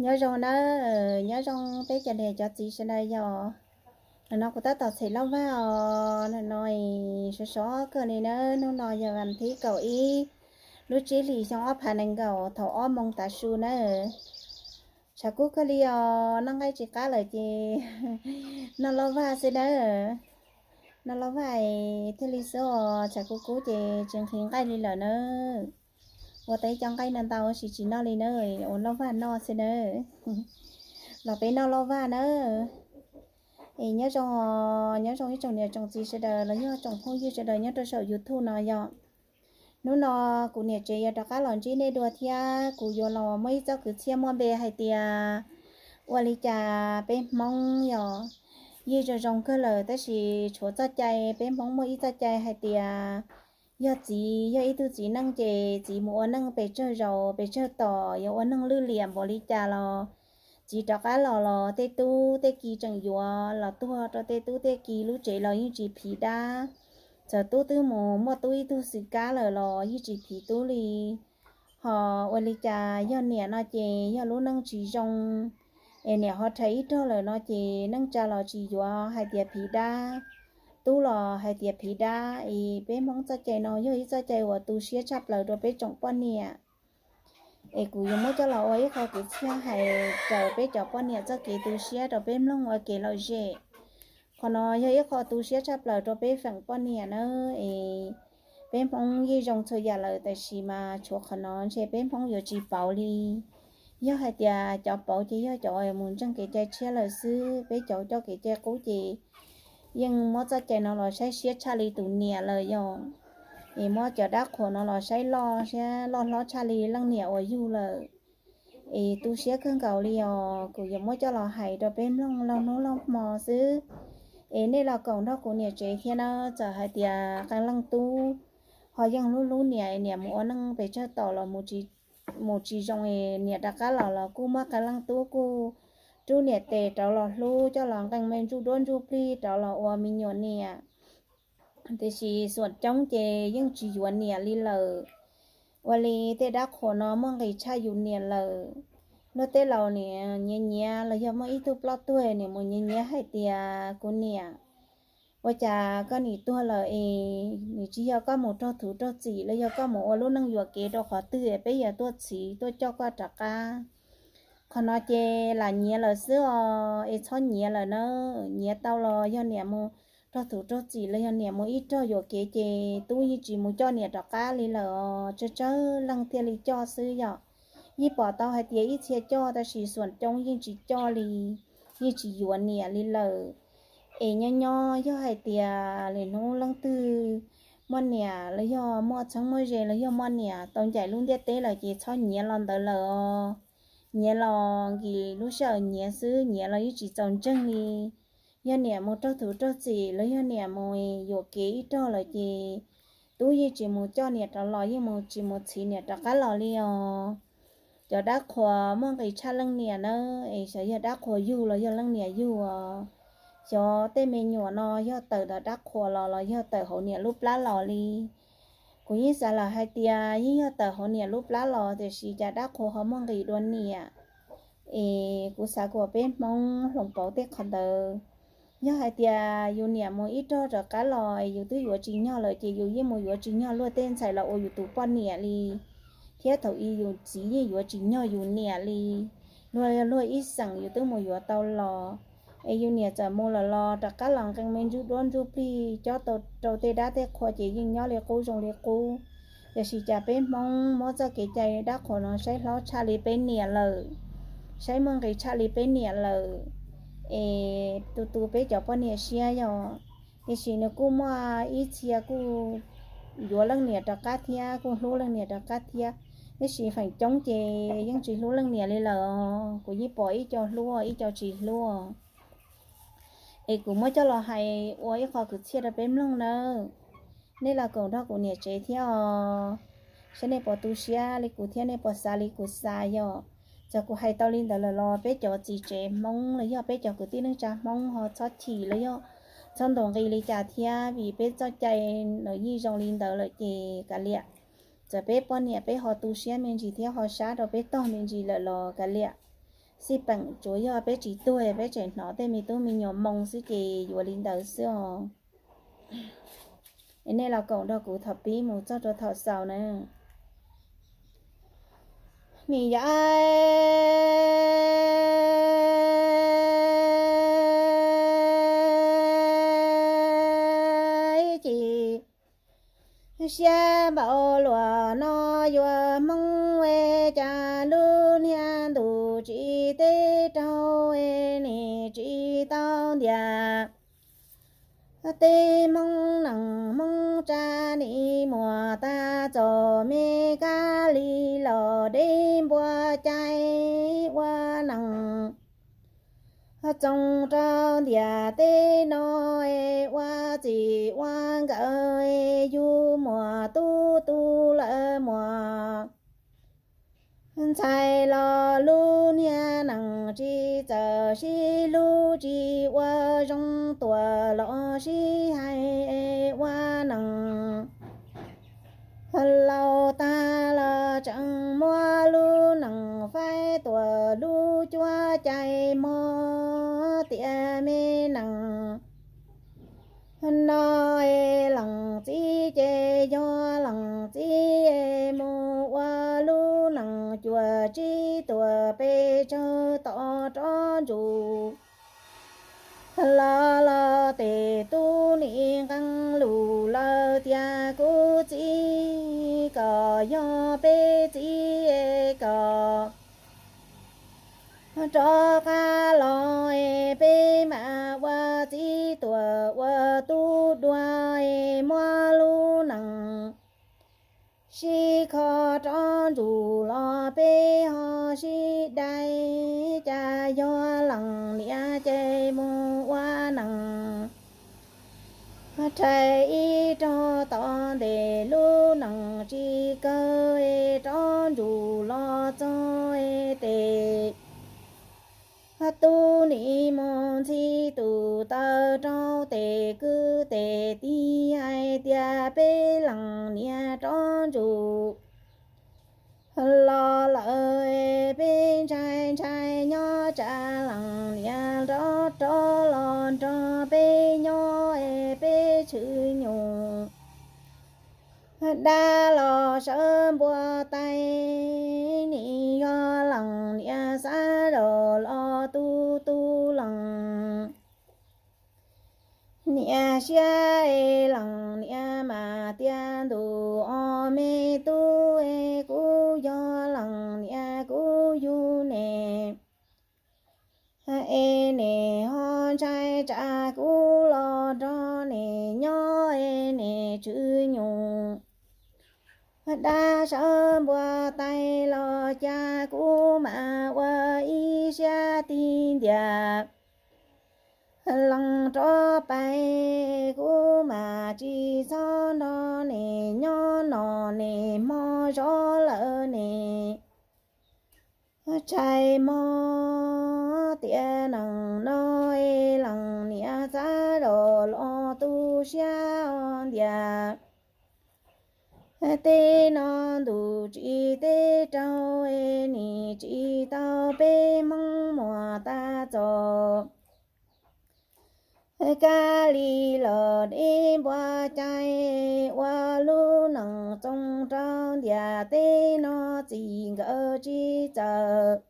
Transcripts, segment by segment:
Nyob zoo nawb, nyob zoo peb cov niam cov txiv sawv daws yog. Nim no kuv tab tom txham loj vag os, nim no sov sov kawg li nawb. Hnub no yog vas thib kaum ib, lub tsib hlis xyoo ob phav nees nkaum thaum ob moos tav su nawb. Tshav kub kawg li os, noj nqaij tsis qab lawm ces noj loj vag xwb nawb. Noj loj vag thiaj li xwb os, tshav kub kub ces tsis nqhis nqaij li lawm nawb. Ua tau ib co nqaij no ntau tab sis tsis noj li nawb, ua loj vag noj xwb nawb. Los peb noj loj vag nawb. Es nyob zoo, nyob zoo ib tsoom niam tsoom txiv sawv daws los yog tsoom phooj ywg sawv daws nyob rau saum YouTube no yog. Hnub no kuv niam tsev yuav rov qab los ntsib nej dua thiab kuv yuav los muaj ib txoj kwv txhiaj muaj npe hais tias ua li cas peb Hmoob yog yeej zoo zoo kawg lawm tab sis tshuav txoj cai, peb Hmoob muaj ib txoj cai hais tias yog txiv yog ib tug txiv neej ces txiv mus ua neej pes tsawg zaus pes tsawg tom, yuav ua neej lwj liam npaum li cas los txiv rov qab los los tej tub tej ki tseem yuav los tuag rau tej tub tej ki, lub tsev los yeej tsis phiv dab. Txawm tub twb mus muaj tub ib tug xwm kab lawm los yeej tsis phiv tub li. Ho ua li cas yog niam no ces yog lub neej tsis zoo, es niam ho rhais ib rog lawm no ces neej tsa los tsis yuav hais tias phiv dab, tub los hais tias phiv dab. Es peb Hmoob txoj cai no yog ib txoj cai uas tu siab tshaj plaws rau peb tsoom poj niam. Es kuv yuav muab coj los ua ib qho kwv txhiaj hais raws peb cov poj niam txoj kev tu siab rau peb mloog ua kev lom zem. Qhov no yog ib qho tu siab tshaj plaws rau peb feem poj niam na. Es peb Hmoob yeej zoo txhua yam lawm tab sis mas tshuav qhov no ntshe peb Hmoob yuav tsis pauv li. Yog hais tias cov pauv ces yog cov mus ntseeg kev cai tshiab lawm xwb, peb cov coj kev cai qub ces yeej muab txoj cai no los saib siab tshaj li tus niam lawm yog. Es muab cov dab qhuas no los saib loj siab loj hlob tshaj li leej niam uas yug lawm. Es tu siab kawg nkaus li os, kuv yuav muab coj los hais rau peb mloog laug hnub laug hmo xwb. Es nej los koom nrog kuv niam tsev thiab na, txawm hais tias qee leej tub ho yeej hlub hlub niam, niam mus ua neej pes tsawg tom los mus tsis zoo, niam rov qab los los kuj muaj qee leej tub kuj rub niam tes rov los hlub, coj los nqee me ntsuj duab ntsuj plig rov los ua me nyuam niam. Tiam sis xuam coob ces yeej tsis yuav niam li lawm. Ua li tej dab qhuas no muaj nqis tshaj yus niam lawm. Luag tej laus nim nyiav nyiav los yog muaj ib tug ploj tuag nim mus nyiav nyiav hais tias kuv niam, ua cas koj nim tuag lawm es nim tsis yog koj mus raug thuv raug txim los yog koj mus ua lub neej yuam kev rau qhov twg es peb yuav tuaj txhiv tuaj coj koj rov qab. Qhov no ces lam nyiav lawm xwb os, es txhob nyiav lawm na. Nyiav tau los yog niam mus raug thuv raug txim los yog niam mus ib rog yuam kev ces tub yeej tsis mus coj niam rov qab li lawm os, tsawg tsawg leej thiaj li coj xwb yom. Yeej pom tau hais tias ib txhia coj tab sis xuam coob yeej tsis coj li, yeej tsis yuav niam li lawm. Es nyob nyob yog hais tias lwm hnub leej twg muaj niam los yog muaj txheeb muaj ze los yog muaj niam tau ncaim lub ntiaj teb lawm ces txhob nyiav los ntawd lawm os. Nyiav los nkim lub sij hawm nyiav xwb, nyiav los yeej tsis txaus ntseeg li. Yog niam mus raug thuv raug txim los yog niam mus yuam kev ib rog lawm ces tub yeej tsis mus coj niam rov los, yeej mus tsis mus txhiv niam rov qab los li os. Cov dab qhuas muaj nqis tshaj leej niam na, es xyov yog dab qhuas yug los yog leej niam yug os. Xyov tej me nyuam no yog tawm ntawm dab qhuas los los yog tawm hauv niam lub plab los li. Kuv yeej xav lawm hais tias yeej yog tawm hauv niam lub plab los tiam sis cas dab qhuas ho muaj nqis dua niam. Es kuv xav kom peb Hmoob hloov pauv tej qhov ntawd. Yog hais tias yus niam mus ib rog rov qab los es yus twb yuav tsis nyog lawm ces yus yeej mus yuav tsis nyog luag tej ntxhais los ua yus tus poj niam li. Thiab thaum ub yus txiv yeej yuav tsis nyog yus niam li. Luag luag ib xeem yus twb mus yuav tau los, es yus niam txawm mus lawm los rov qab los nqee me ntsuj duab ntsuj plig cob tau rau tej dab tej qhua ces yeej nyob li qub zoo li qub. Tiam sis cas peb Hmoob muab txoj kev cai dab qhuas no saib hlob tshaj li peb niam lawm, saib muaj nqis tshaj li peb niam lawm. Es tu tu peb cov poj niam siab yog, tiam sis nws kuj muaj ib txhia kuj yuav leej niam rov qab thiab kuj hlub leej niam rov qab thiab, tiam sis feem coob ces yeej tsis hlub leej niam li lawm os. Kuv yeej pom ib co hlub ib co tsis hlub. Es kuv muab coj los hais ua ib qho kwv txhiaj rau peb mloog nawb. Nej los koom nrog kuv niam tsev thiab os, saib nej puas tu siab li kuv thiab nej puas xav li kuv xav yom. Txawm kuv hais tau li ntawd lawm los peb cov txiv tsev Hmoob los yog peb cov kwv tij neej tsa Hmoob ho txhob chim los yog txhob ntaus nqi li cas thiab, vim peb txoj cai los yeej zoo li ntawd lawm ces kav liam. Txawm peb poj niam peb ho tu siab me ntsis thiab ho sab rau peb tog me ntsis lawm los kav liam. Xij peem tsuav yog peb tsis tuag peb tseem hnov tej me tub me nyuam moo xwb ces yuav li ntawd xwb os. Es nej los koom nrog kuv thaum pib mus txog rau thaum xaus na. Nim yam ci siab npaum luaj no yuav Hmoob es cas lub niag ntuj tsis teb raug es nim tsis tau ntiag. Tej Hmoob neej Hmoob tsa nim muaj tag txom me kab li los deb npua cai ua neej. Txoos rau ntiaj teb no es ua txij ua nkawm es yus muaj tub tu lawm muaj ntxhais los lub niag neej tsis txawj sib hlub tsis ua zoo tuaj los sib hais es ua neej. Laus tag los tseem muab lub neej faib tuaj lub cuab cai hmo tiam me neej no es leej txiv ces yog leej txiv es mus ua lub neej cuaj tsib tuaj pes tsawg tom rov ntsum los los tes tub nim nqee lus lawm tias kuv txiv koj yog peb txiv es koj rov qab los es peb mam ua txiv tuaj ua tub dua es muab lub neej sib kho rov ntsum los peb ho sib dai. Cas yog leej niam ces mus ua neej rhais ib rog tom ntej lub neej tsis kawg es rov ntsum los txog es tes tub nim mus ntxhi tus taw rau tes kwv tes tij hais tias peb leej niam rov ntsum los lawm es peb ntshai ntshai nyob tsam leej niam rov rov los nrog peb nyob es peb tshwm nyuj dab los sawv npua tais. Nim yog leej niam xav zam los tu tu leej niam siab es leej niam mam tias ntuj os me tub es kuv yog leej niam kuv yug nes es nim ho ntshai tsam kuv los nrog nim nyob es nim tshwm nyuj dab sawv npua tais los cas kuv mam ua ib siab tig ntiag leej rov pais. Kuv mam tsis txhob nrog nim nyob no nim hmo zov lawm nim tshais mog tiam neej no es leej niam xav zam los tu siab os ntiag. Tej no ntuj tsis teb raug es nim tsis tau peb Hmoob muaj tag txoj kab li los deb npua cai ua lub neej txoos rau ntiaj teb no txij nkawm tsis txawj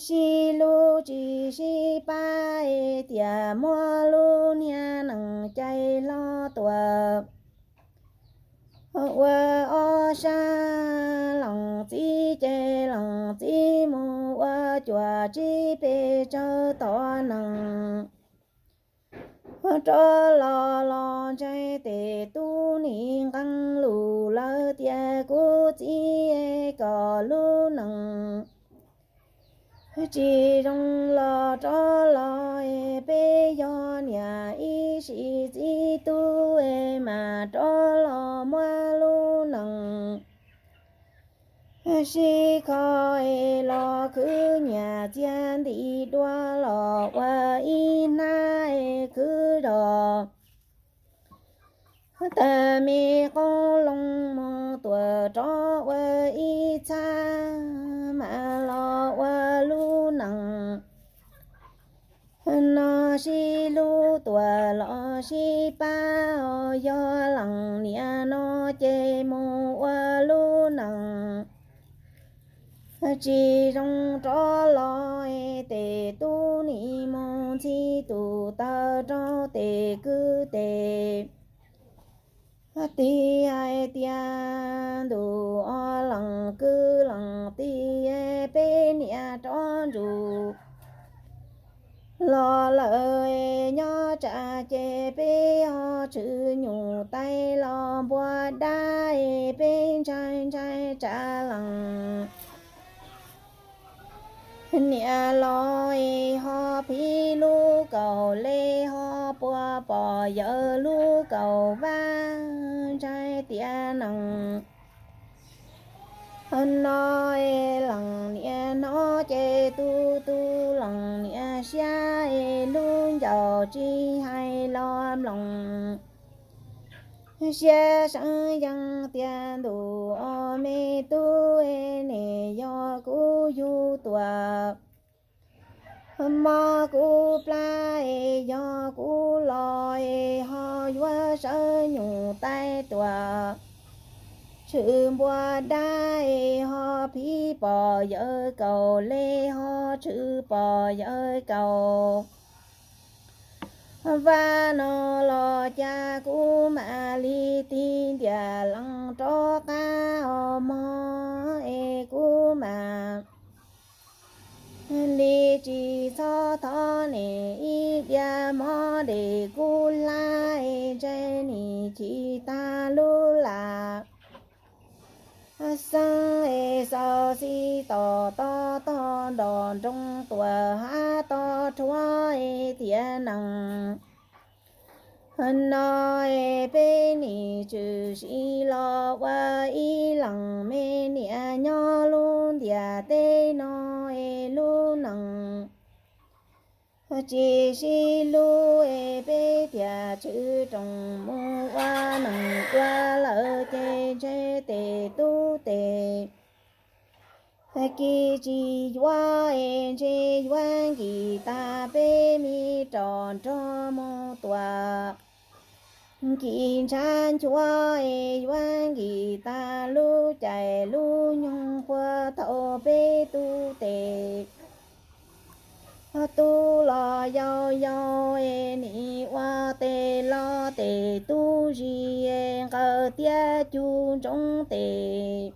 sib hlub tsis sib pab es tias muab lub niag neej cai hlo tuaj ua ob sab. Leej txiv ces leej txiv mus ua cuaj tsib pes tsawg tom neej rov los los ntshai tes tub nim nqee lus lawm tias kuv txiv es koj lub neej tsis zoo los rov los es peb yog niam ib sim txiv tub es mam rov los muab lub neej sib kho es los khwv nyiaj txiag ntim dua los ua ib hnab es khwv zog tag me qoob loo mus tuaj rov ua ib txhab mam los ua sib hlub tuaj los sib pab, yog leej niam no ces mus ua lub neej tsis zoo rov los. Tes tub nim mus ntxhi tus taw rau tes kwv tes tij hais tias, ntuj, ob leej kwv leej tij, peb niam rov ntsum los lawm, nyob tsam ces peb ho tshwm nyuj tais los npua dab, peb ntshai ntshai tsam leej niam los ho phiv lub kaus hle, ho puas pom yawg lub kaus vab, ntshai tias neej no leej niam no ces tu tu leej niam siab, lub ncauj tsis hais los mloog. Siab seev yeej tias, ntuj, ob me tub, nej yog kuv yug tuaj, mob kuv plab, yog kuv los ho yuav sawv nyuj tais tuaj, tshwm npua dab, ho phiv pom yawg kaus hle, ho tshwm pom yawg kaus vab no los cas kuv mam li tig ntiag lees rov qab os mog, es kuv mam li tsis txhob thov nej ib diav mov, dej kuv hlab, ntshe nim chim tag lub lam xeeb, xaus xis tos toj tog nroj nroog tuaj hav toj rhuav thiab neej no, peb nim tshwm sim los ua ib leej me niam nyob lub ntiaj teb no, lub neej tsis sib hlub, peb thiaj tshwm rooj mus ua neej ua lawm ces ntshe tes tub tes kis tsis yuav, ntshe yuav nkim tag peb me roj nrog mus tuaj, nkim ntshav nchuav, yuav nkim tag lub caij lub nyoog puag thaum peb tub tes tub los yau yau, nim ua tes los tes tub zis, nqawm tiab cug ntsoov tes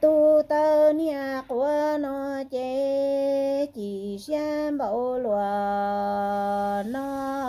tub tawv niag quav no ces cim siab npaum luaj no.